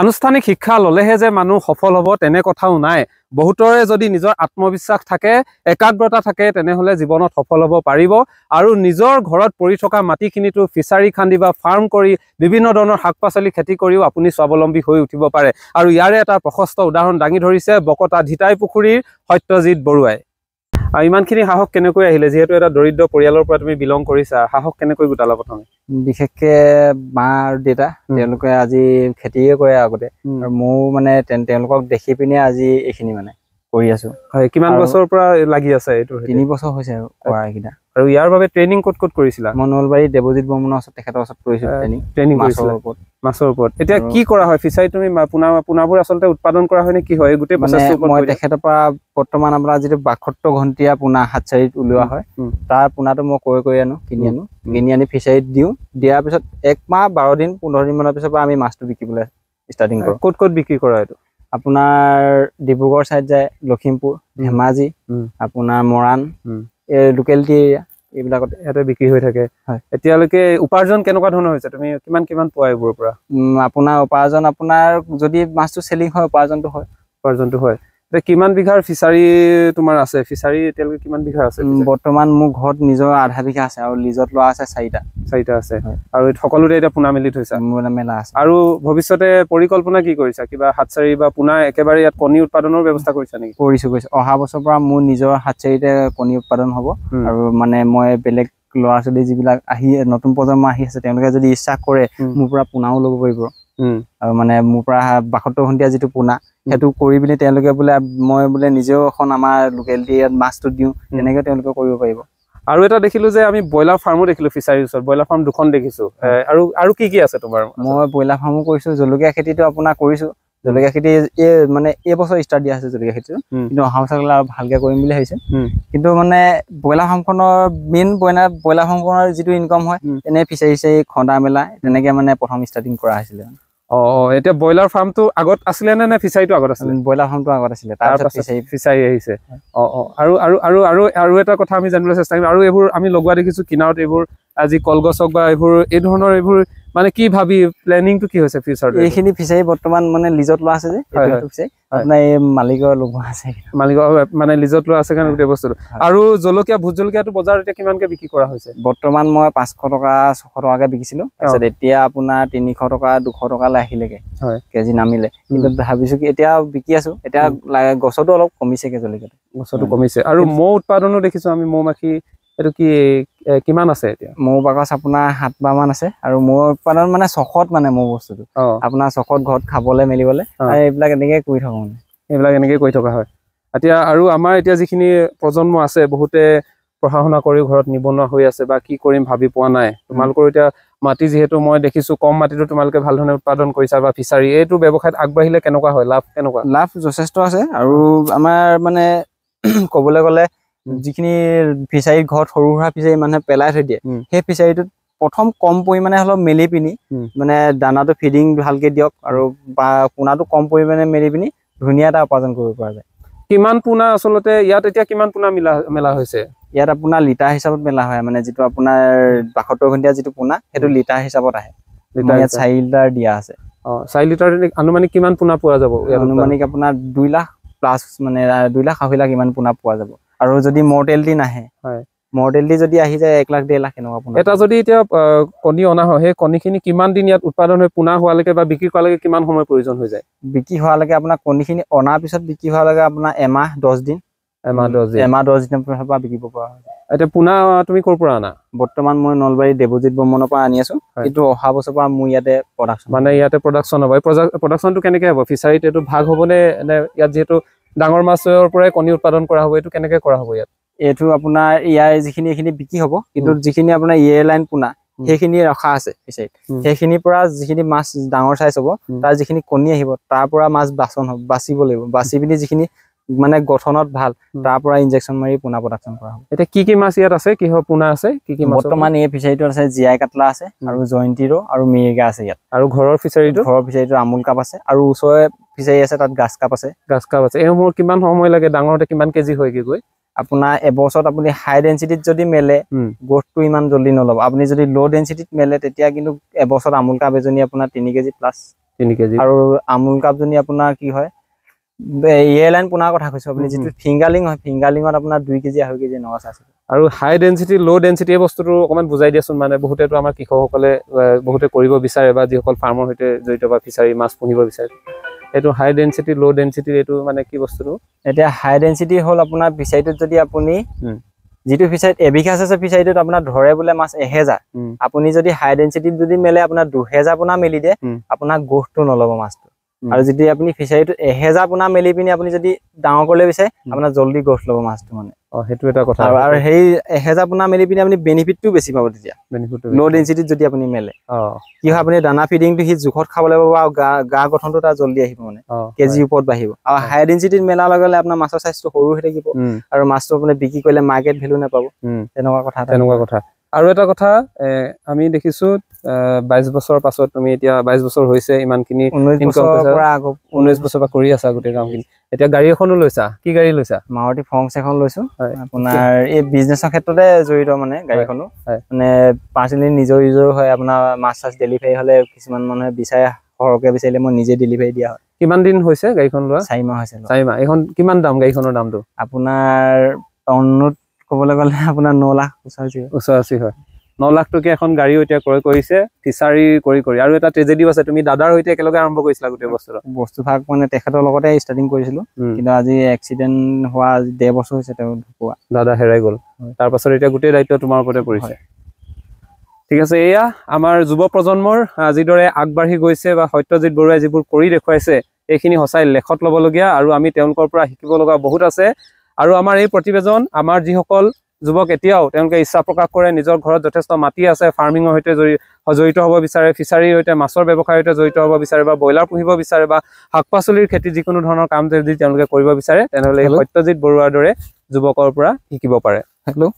আনুষ্ঠানিক শিক্ষা ল'লেহে যে মানুহ সফল হ'ব তেনে কথাও নাই। বহুতৰে যদি নিজৰ আত্মবিশ্বাস থাকে, একাগ্ৰতা থাকে, তেনেহ'লে জীৱনত সফল হ'ব পাৰিব। আৰু নিজৰ ঘৰত পৰি থকা মাটিখিনিতো ফিচাৰী খান্দি বা ফাৰ্ম কৰি বিভিন্ন ধৰণৰ শাক পাচলি খেতি কৰিও আপুনি স্বাৱলম্বী হৈ উঠিব পাৰে। আৰু ইয়াৰে এটা প্ৰশস্ত উদাহৰণ দাঙি ধৰিছে বকতা ধিতাই পুখুৰীৰ সত্যজিৎ বৰুৱাই। আৰু ইমানখিনি সাহস কেনেকৈ আহিলে, যিহেতু এটা দৰিদ্ৰ পৰিয়ালৰ পৰা তুমি বিলং কৰিছা, সাহস কেনেকৈ গোটালা প্ৰথমে? বিশেষকে মা আৰু দেউতা তেওঁলোকে আজি খেতিয়ে কৰে আগতে, আৰু ময়ো মানে তেওঁলোকক দেখি পিনে আজি এইখিনি মানে কৰি আছো। হয়, কিমান বছৰৰ পৰা লাগি আছে এইটো? 3 বছৰ হৈছে আৰু কৰা এইকেইটা। আৰু ইয়াৰ বাবে ট্ৰেইনিং ক'ত ক'ত কৰিছিলা? মই নলবাৰী দেৱজিৎ বৰ্মনৰ ওচৰত, তেখেতৰ ওচৰত কৰিছো ট্ৰেইনিং কৰিছিলা মাছৰ ওপৰত। এতিয়া কি কৰা হয় ফিচাৰী? তুমি পোনাবোৰ আচলতে উৎপাদন কৰা হয় নে কি হয় গোটেই প্ৰচেছটো? মই তেখেতৰ পৰা বৰ্তমান আপোনাৰ যিটো 72 ঘণ্টীয়া পোনা হাতচাৰিত উলিওৱা হয়, তাৰ পোনাটো মই ক্ৰয় কৰি আনো, কিনি আনো, কিনি আনি ফিচাৰীত দিওঁ। দিয়াৰ পিছত 1 মাহ 12 দিন 15 দিন মানৰ পিছৰ পৰা আমি মাছটো বিকিবলৈ ষ্টাৰ্টিং কৰোঁ। ক'ত ক'ত বিক্ৰী কৰা এইটো? আপোনাৰ ডিব্ৰুগড় চাইড যায়, লখিমপুৰ, ধেমাজি, আপোনাৰ মৰাণ, এই লোকেলিটি এৰিয়া এইবিলাকত ইয়াতে বিক্ৰী হৈ থাকে। এতিয়ালৈকে উপাৰ্জন কেনেকুৱা ধৰণৰ হৈছে? তুমি কিমান কিমান পোৱা এইবোৰৰ পৰা? আপোনাৰ উপাৰ্জন, আপোনাৰ যদি মাছটো চেলিং হয় উপাৰ্জনটো হয়। উপাৰ্জনটো হয়। এতিয়া কিমান বিঘাৰ ফিচাৰী তোমাৰ আছে? ফিচাৰী এতিয়ালৈকে কিমান বিঘা আছে? বৰ্তমান মোৰ ঘৰত নিজৰ আধা বিঘা আছে আৰু লিজত লোৱা আছে 4টা। 4টা আছে। আৰু সকলোতে এতিয়া পোনা মেলি থৈছা? মেলা আছে। আৰু ভৱিষ্যতে পৰিকল্পনা কি কৰিছা? কিবা হাতচাৰি বা পোনা একেবাৰে ইয়াত কণী উৎপাদনৰ ব্যৱস্থা কৰিছা নেকি? কৰিছো। অহা বছৰৰ পৰা মোৰ নিজৰ হাতচাৰিতে কণী উৎপাদন হ'ব। আৰু মানে মই বেলেগ ল'ৰা ছোৱালী যিবিলাক আহি নতুন প্ৰজন্ম আহি আছে, তেওঁলোকে যদি ইচ্ছা কৰে মোৰ পৰা পোনাও ল'ব পাৰিব। আৰু মানে মোৰ পৰা 72 ঘণ্টীয়া যিটো পোনা সেইটো কৰি পিনি তেওঁলোকে বোলে মই বোলে নিজেও এখন আমাৰ লোকেলিটি ইয়াত মাছটো দিওঁ, তেনেকে তেওঁলোকে কৰিব পাৰিব। আৰু এটা দেখিলো যে আমি ব্ৰইলাৰ ফাৰ্মো দেখিলো ফিচাৰীৰ ওচৰত, ব্ৰইলাৰ ফাৰ্ম 2খন দেখিছো। আৰু আৰু কি কি আছে তোমাৰ? মই ব্ৰইলাৰ ফাৰ্মো কৰিছো, জলকীয়া খেতিটো আপোনাৰ কৰিছো। জলকীয়া খেতি এই মানে এইবছৰ ষ্টাৰ্ট দিয়া হৈছে জলকীয়া খেতিটো, কিন্তু অহা বছৰলৈ আৰু ভালকে কৰিম বুলি ভাবিছো। কিন্তু মানে ব্ৰইলাৰ ফাৰ্মখনৰ মেইন ব্ৰইলাৰ ফাৰ্মখনৰ যিটো ইনকম হয়, এনে ফিচাৰী চিচাৰী খন্দা মেলা তেনেকে মানে প্ৰথম ষ্টাৰ্টিং কৰা হৈছিলে। অ, এতিয়া ব্ৰইলাৰ ফাৰ্মটো আগত আছিলে নে ফিচাৰীটো আগত আছিলে? ব্ৰইলাৰ ফাৰ্মটো আগত আছিলে, তাৰপিছত ফিচাৰী আহিছে। অ অ আৰু আৰু আৰু আৰু আৰু এটা কথা আমি জানিবলৈ চেষ্টা কৰিম। আৰু এইবোৰ আমি লগোৱা দেখিছো কিনাৰত, এইবোৰ আজি কলগছ হওক বা এইবোৰ এই ধৰণৰ এইবোৰ মানে কি ভাবি প্লেনিংটো কি হৈছে ফিউচাৰ? এইখিনি ফিচাৰী বৰ্তমান মানে লিজত লোৱা আছে যে, ফিচাৰী আপোনাৰ এই মালিকৰ লগোৱা আছে, মালিকৰ মানে লিজত লোৱা আছে কাৰণে গোটেই বস্তুটো। আৰু জলকীয়া, ভোট জলকীয়াটো বজাৰত এতিয়া কিমানকে বিক্ৰী কৰা হৈছে? বৰ্তমান মই 500 টকা 600 টকাকে বিকিছিলো, তাৰপিছত এতিয়া আপোনাৰ 300 টকা 200 টকালৈ আহিলেগে কেজি নামিলে। কিন্তু ভাবিছো কি এতিয়া বিকি আছো, এতিয়া গছতো অলপ কমিছেগে, জলকীয়াটো গছতো কমিছে। আৰু মৌ উৎপাদনো দেখিছো আমি, মৌ মাখি এইটো কি কিমান আছে এতিয়া? মৌ বাকচ আপোনাৰ 7 বাৰ মান আছে। আৰু মৌ উৎপাদন মানে 600 মানে মৌ বস্তুটো আপোনাৰ 600 ঘৰত খাবলৈ মেলিবলৈ এইবিলাক এনেকে কৰি থাকো, মানে এইবিলাক এনেকে কৰি থকা হয় এতিয়া। আৰু আমাৰ এতিয়া যিখিনি প্ৰজন্ম আছে, বহুতে পঢ়া শুনা কৰি ঘৰত নিবনুৱা হৈ আছে বা কি কৰিম ভাবি পোৱা নাই। তোমালোকৰ এতিয়া মাটি যিহেতু মই দেখিছো কম মাটিতো তোমালোকে ভাল ধৰণে উৎপাদন কৰিছা বা ফিচাৰী, এইটো ব্যৱসায়ত আগবাঢ়িলে কেনেকুৱা হয়? লাভ কেনেকুৱা? লাভ যথেষ্ট আছে। আৰু আমাৰ মানে ক'বলৈ গ'লে যিখিনি ফিচাৰী ঘৰত সৰু সুৰা ফিচাৰী মানুহে পেলাই থৈ দিয়ে, সেই ফিচাৰীটোত প্ৰথম কম পৰিমাণে অলপ মেলি পিনি মানে দানাটো ফিডিং ভালকে দিয়ক আৰু পোনাটো কম পৰিমাণে মেলি পিনি ধুনীয়া এটা উপাৰ্জন কৰিব পৰা যায়। কিমান পোনা আচলতে ইয়াত এতিয়া কিমান পোনা মেলা হৈছে? ইয়াত আপোনাৰ লিটাৰ হিচাপত মেলা হয়, মানে যিটো আপোনাৰ 72 ঘণ্টীয়া যিটো পোনা সেইটো লিটাৰ হিচাপত আহে। ইয়াত 4 লিটাৰ দিয়া আছে। অ, 4 লিটাৰ আনুমানিক কিমান পোনা পোৱা যাব? আনুমানিক আপোনাৰ 2 লাখ প্লাছ, মানে 2 লাখ 2.5 লাখ ইমান পোনা পোৱা যাব। আৰু যদি মৰ্টেলিটি নাহে, মৰ্টেলিটি যদি আহি যায় 1 লাখ 1.5 লাখ এনেকুৱা পোনা। এটা যদি এতিয়া কণী অনা হয়, সেই কণীখিনি কিমান দিন ইয়াত উৎপাদন হৈ পোনা হোৱালৈকে বা বিক্ৰী কৰালৈকে কিমান সময় প্ৰয়োজন হৈ যায়? বিক্ৰী হোৱালৈকে আপোনাৰ কণীখিনি অনাৰ পিছত বিক্ৰী হোৱালৈকে আপোনাৰ 1 মাহ 10 দিন। 1 মাহ 10 দিন। 1 মাহ 10 দিনৰ পৰা বিকিব পৰা হয়। এতিয়া পোনা তুমি ক'ৰ পৰা আনা? বৰ্তমান মই নলবাৰী দেৱজিৎ বৰ্মনৰ পৰা আনি আছো, কিন্তু অহা বছৰৰ পৰা মোৰ ইয়াতে প্ৰডাকশ্যন, মানে ইয়াতে প্ৰডাকশ্যন হ'ব। এই প্ৰডাকশ্যনটো কেনেকে হ'ব? ফিচাৰীত এইটো ভাগ হ'বনে নে ইয়াত যিহেতু ডাঙৰ মাছৰ পৰাই কণী উৎপাদন কৰা হ'ব, এইটো কেনেকে কৰা হ'ব ইয়াত? এইটো আপোনাৰ ইয়াৰ যিখিনি এইখিনি বিক্ৰী হ'ব, কিন্তু যিখিনি আপোনাৰ ইয়েৰ লাইন পোনা সেইখিনি ৰখা আছে ফিচাৰীত, সেইখিনিৰ পৰা যিখিনি মাছ ডাঙৰ চাইজ হ'ব তাৰ যিখিনি কণী আহিব তাৰ পৰা মাছ বাচন হ'ব, বাচিব লাগিব, বাচি পিনি যিখিনি মানে গঠনত ভাল তাৰ পৰা ইনজেকশ্যন মাৰি পোনা প্ৰডাকশ্যন কৰা হ'ব। এতিয়া কি কি মাছ ইয়াত আছে? কিহৰ পোনা আছে? কি কি মাছ? বৰ্তমান এই ফিচাৰীটোত আছে জীয়াই কাটলা আছে আৰু জয়ন্তীৰো আৰু মিৰিগা আছে ইয়াত। আৰু ঘৰৰ ফিচাৰীটো? ঘৰৰ ফিচাৰীটো আমুল কাপ আছে আৰু ওচৰৰে ফিচাৰী আছে তাত গাছ কাপ আছে। গাছ কাপ আছে। এইসমূহ কিমান সময় লাগে ডাঙৰতে, কিমান কেজি হয়গে গৈ? আপোনাৰ এবছৰত আপুনি হাই ডেঞ্চিটিত যদি মেলে গ্ৰ'থটো ইমান জল্দি নল'ব। আপুনি যদি ল' ডেঞ্চিটিত মেলে তেতিয়া কিন্তু এবছৰত আমুল কাপ এজনী আপোনাৰ 3 কেজি প্লাছ। 3 কেজি। আৰু আমুল কাপজনী আপোনাৰ কি হয়, এয়াৰলাইন পোনাৰ কথা কৈছো, আপুনি যিটো ফিংগাৰলিং হয়, ফিংগাৰলিঙত আপোনাৰ 2 কেজি 2.5 কেজি এনেকুৱা আছে। আৰু হাই ডেঞ্চিটি ল' ডেঞ্চিটি এই বস্তুটো অকণমান বুজাই দিয়াচোন, মানে বহুতেতো আমাৰ কৃষকসকলে বহুতে কৰিব বিচাৰে বা যিসকল ফাৰ্মৰ সৈতে জড়িত বা ফিচাৰী মাছ পুহিব বিচাৰে, এইটো হাই ডেঞ্চিটি ল' ডেঞ্চিটি এইটো মানে কি বস্তুটো? এতিয়া হাই ডেঞ্চিটি হ'ল আপোনাৰ ফিচাৰীটোত যদি আপুনি যিটো ফিচাৰীত এবিঘা আছে, ফিচাৰীটোত আপোনাৰ ধৰে বোলে মাছ 1000, আপুনি যদি হাই ডেঞ্চিটিত যদি মেলে আপোনাৰ 2000 পোনা মেলি দিয়ে, আপোনাৰ গ্ৰ'থটো নল'ব মাছটো। আৰু যদি আপুনি ফিচাৰীটোত 1000 পোনা মেলি পিনি আপুনি যদি ডাঙৰ কৰিবলৈ বিচাৰে, আপোনাৰ জল্দি গ্ৰ'থ ল'ব মাছটো মানে। সেইটো এটা কথা। আৰু সেই 1000 পোনা মেলি পিনি আপুনি বেনিফিটটো বেছি পাব তেতিয়া, ল' ডেঞ্চিটিত যদি আপুনি মেলে। কি হয়, আপুনি দানা ফিডিংটো সি জোখত খাবলৈ পাব আৰু গা গঠনটো তাৰ জল্দি আহিব, মানে কেজিৰ ওপৰত বাঢ়িব। আৰু হাই ডেঞ্চিটিত মেলাৰ লগে লগে আপোনাৰ মাছৰ চাইজটো সৰু হৈ থাকিব আৰু মাছটো আপুনি বিক্ৰী কৰিলে মাৰ্কেট ভেলু নাপাব, তেনেকুৱা কথা। তেনেকুৱা কথা। আৰু এটা কথা আমি দেখিছো 22 বছৰৰ পাছত তুমি এতিয়া 22 বছৰ হৈছে, ইমানখিনি 19 বছৰৰ পৰা কৰি আছা গোটেই কামখিনি। এতিয়া গাড়ী এখনো লৈছা, কি গাড়ী লৈছা? মাৰুতি ফ্ৰংছ এখন লৈছো। আপোনাৰ এই বিজনেছৰ ক্ষেত্ৰতে জড়িত মানে গাড়ীখনো, মানে পাৰ্চনেলি নিজৰ ইউজৰ হয়। আপোনাৰ মাছ চাছ ডেলিভাৰী হ'লে কিছুমান মানুহে বিচাৰে, সৰহকে বিচাৰিলে মই নিজে ডেলিভাৰী দিয়া হয়। কিমান দিন হৈছে গাড়ীখন লোৱা? 4 মাহ হৈছে। 4 মাহ। এইখন কিমান দাম গাড়ীখনৰ দামটো? আপোনাৰ অনুৰোধ ক'বলৈ গ'লে আপোনাৰ 9 লাখ ওচৰাওচৰি হয়। 9 লাখ টকীয়া এখন গাড়ীও এতিয়া ক্ৰয় কৰিছে ফিচাৰী কৰি কৰি। আৰু এটা ট্ৰেজেডিও আছে, তুমি দাদাৰ সৈতে একেলগে আৰম্ভ কৰিছিলা গোটেই বস্তুটো। বস্তুভাগ মানে তেখেতৰ লগতে ষ্টাৰ্টিং কৰিছিলো, কিন্তু আজি এক্সিডেণ্ট হোৱা 1.5 বছৰ হৈছে তেওঁ ঢুকোৱা, দাদা হেৰাই গ'ল। তাৰপাছত এতিয়া গোটেই দায়িত্ব তোমাৰ ওপৰতে পৰিছে। ঠিক আছে, এয়া আমাৰ যুৱ প্ৰজন্মৰ যিদৰে আগবাঢ়ি গৈছে বা সত্যজিৎ বৰুৱাই যিবোৰ কৰি দেখুৱাইছে, এইখিনি সঁচাই লেখত ল'বলগীয়া আৰু আমি তেওঁলোকৰ পৰা শিকিব লগা বহুত আছে। আৰু আমাৰ এই প্ৰতিবেদন, আমাৰ যিসকল যুৱক এতিয়াও তেওঁলোকে ইচ্ছা প্ৰকাশ কৰে, নিজৰ ঘৰত যথেষ্ট মাটি আছে, ফাৰ্মিঙৰ সৈতে জড়িত হ'ব বিচাৰে, ফিচাৰীৰ সৈতে মাছৰ ব্যৱসায়ৰ সৈতে জড়িত হ'ব বিচাৰে বা ব্ৰইলাৰ পুহিব বিচাৰে বা শাক পাচলিৰ খেতি যিকোনো ধৰণৰ কাম যদি তেওঁলোকে কৰিব বিচাৰে, তেনেহ'লে এই সত্যজিৎ বৰুৱাৰ দৰে যুৱকৰ পৰা শিকিব পাৰে। হেল্ল'।